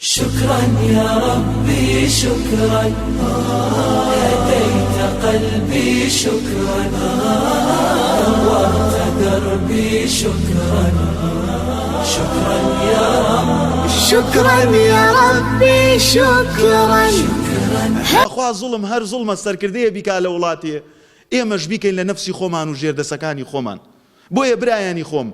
شکرا یا ربی شکرا هدیت قلبی شکرا نورت دربی شکرا شکرا یا رب شکرا یا ربی شکرا. بەخوا زوڵم هەر زوڵمە سەرکردەیە بیکا لە وڵاتێ ئێمەش بیکەین لە نەفسی خۆمان و ژێردەسەکانی خۆمان بۆیە برایانی خۆم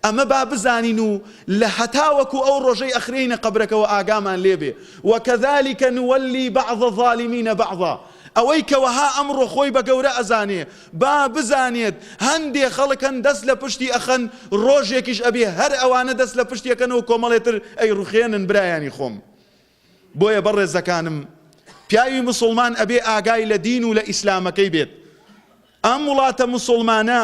ئەمە با بزانین و لە هەتاوەکو ئەو ڕۆژەی ئەخرێینە قەبرەکەوە ئاگامان لێ بێ وکذلک نولی بعض الظالمین بعضا ئەوەی کە وەها ئەمڕۆ خۆی بە گەورە ئەزانێ با بزانێت هەندێ خەڵک هەن دەست لە پشتی ئەخەن ڕۆژێکیش ئەبێ هەر ئەوانە دەست لە پشتی ئەکەنەوە کۆمەڵێ تر ئەیڕوخێنن برایانی خۆم بۆیە بەڕێزەکانم پیاوی موسوڵمان ئەبێ ئاگای لە دین و لە ئیسلامەکەی بێت ئەم وڵاتە موسوڵمانە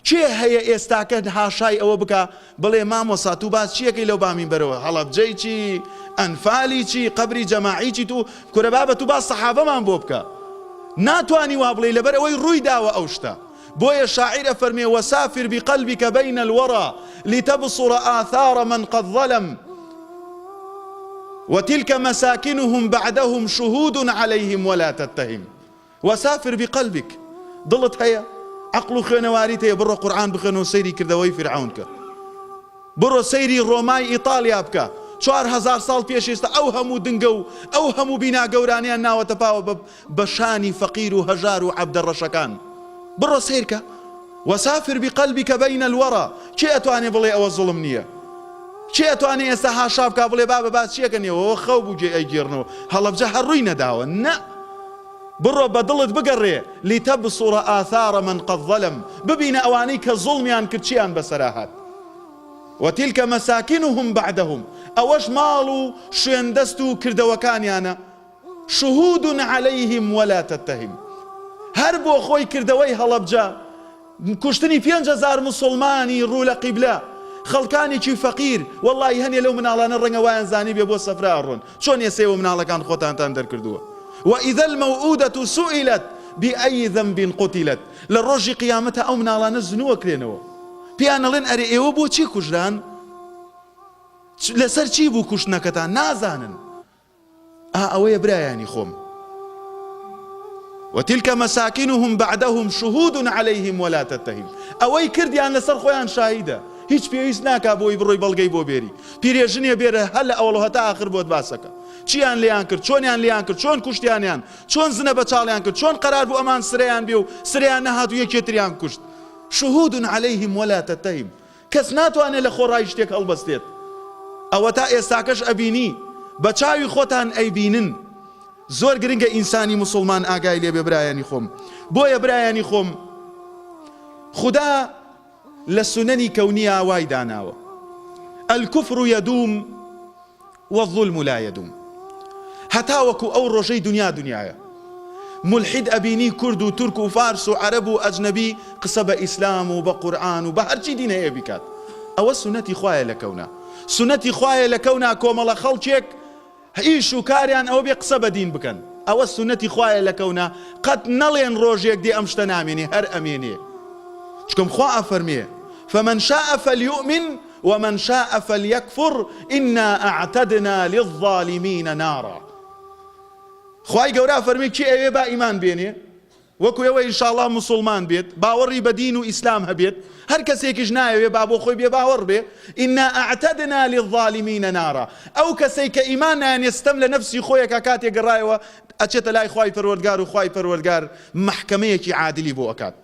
کێ هەیە ئێستاکە هاشای ئەوە بکا بڵێ مامۆسا تو باس چیەکەی لەو بامینبەرەوە هەڵەبجەی چی ئەنفالی چی قەبری جەماعی چی تو کورە بابە تو باس سەحابەمان بۆ بکە ناتوانی وا بڵێی لەبەر ئەوەی ڕووی داوە ئەو شتە بۆیە شاعیر ئەفەرمێ وسافر بقلبک بین الورى لتبصر آثار من قد ظلم وتلك مساکنهم بعدهم شهود علیهم ولا تتهم وسافر بقلبک دڵت هەیە عەقڵ و خوێنەواریت هەیە بڕۆ قورئان بخوێنەوە سەیری کردەوەی فیرعەون کە بڕۆ سەیری ڕۆمای ئیتاڵیا بکە 4000 ساڵ پێش ئێستا ئەو هەموو دنگە و ئەو هەموو بینا گەورانەیان ناوەتە پاوە بە بە شانی فەقیر و هەژار و عەبدە ڕەشەکان بڕۆ سەیرکە وسافر بقلبک بین الورا کێ ئەتوانێ بڵێ ئەوە زوڵم نییە کێ ئەتوانێ ئێستا هاشا بکا بڵێ بابە باس چیەکەن ئێوە ئەوە خەو بوو گێ ئەیگێڕنەوە هەڵەبجە هەر ڕووی نەداوە نە بڕۆ بە دڵت بگەڕێ لتبصر آثار من قد ظلم ببینە ئەوانەی کە زوڵمیان کرد چیان بەسەرا هات وتلک مساکنهم بعدهم ئەوەش ماڵ و شوێن دەست و کردەوەکانیانە شهود علیهم ولا تتهم هەر بۆ خۆی کردەوەی هەڵەبجە کوشتنی 5000 موسڵمانی ڕوو لە قیبلە خەڵکانێکی فەقیر وەڵڵاهی هەنێ لەو مناڵانە ڕەنگە وایان زانیبێ بۆ سەفرە ئەڕۆن چۆن ئێستا ئێوە مناڵەکان خۆتانتان دەرکردووە وإذا الموءودة سئلت بأی ذنب قتلت لە ڕۆژی قیامەتا ئەو مناڵانە زنوو ئەکرێنەوە پێیان ئەڵێن ئەرێ ئێوە بۆچی کوژران لەسەر چی بوو کوشتنەکەتان نازانن ئا ئەوەیە برایانی خۆم وتلک مساکنهم بعدهم شهود علیهم ولا تتهم ئەوەی کردیان لەسەر خۆیان شاهیدە هیچ پێویست ناکا بۆی بڕۆی بەڵگەی بۆ بێری پیرێژنێ بێرە هەر لە ئەوەڵ هەتا ئاخر بۆت باسەکە چیان لێیان کرد چۆنیان لێیان کرد چۆن کوشتیانیان چۆن زنە بە چاڵیان کرد چۆن قەرار بوو ئەمان سرەیان بێ و سرەیان نەهات و یەکێ تریان کوشت شهود علیهم ولا تتهم کەس ناتوانێت لە خۆڕایی شتێک هەڵبستێت ئەوەتا ئێستاکەش ئەبینی بە چاوی خۆتان ئەیبینن زۆر گرنگە ئینسانی موسوڵمان ئاگای لێبێ برایانی خۆم بۆیە برایانی خۆم خودا لە سونەنی کەونیا وای داناوە الکفر یدوم والظلم لا یدوم هەتاوەکو ئەو ڕۆژەی دونیا دونیایە مولحید ئەبینی کورد و تورک و فارس و عەرەب و ئەجنەبی قسە بە ئیسلام و بە قورئان و بە هەرچی دین هەیە بیکات ئەوە سوننەتی خوایە لە کەونا سوننەتی خوایە لە کەونا کۆمەڵە خەڵکێک ئیش و کاریان ئەوە بێ قسە بە دین بکەن ئەوە سوننەتی خوایە لە کەونا قەت نەڵێن ڕۆژێک دێ ئەم شتە نامێنێ هەر ئەمێنێ چکم خوا ئەفەرمێ فمن شاء فلیؤمن ومن شاء فلیکفر انا اعتدنا للظالمین نارا خوای گەورە ئەفەرموێ کێ ئەوێ با ئیمان بێنێ وەکو ئێوە ئینشاڵڵا موسوڵمان بێت باوەڕی بە دین و ئیسلام هەبێت هەر کەسێکیش نایەوێ با بۆ خۆی بێ باوەڕ بێ انا اعتدنا للظالمین نارا ئەو کەسەی کە ئیمان نایەنێ ستەم لە نەفسی خۆیەکا کاتێ گەڕایەوە ئەچێتە لای خوای پەروەردگار و خوای پەروەردگار مەحکەمەیەکی عادلی بۆ ئەکات.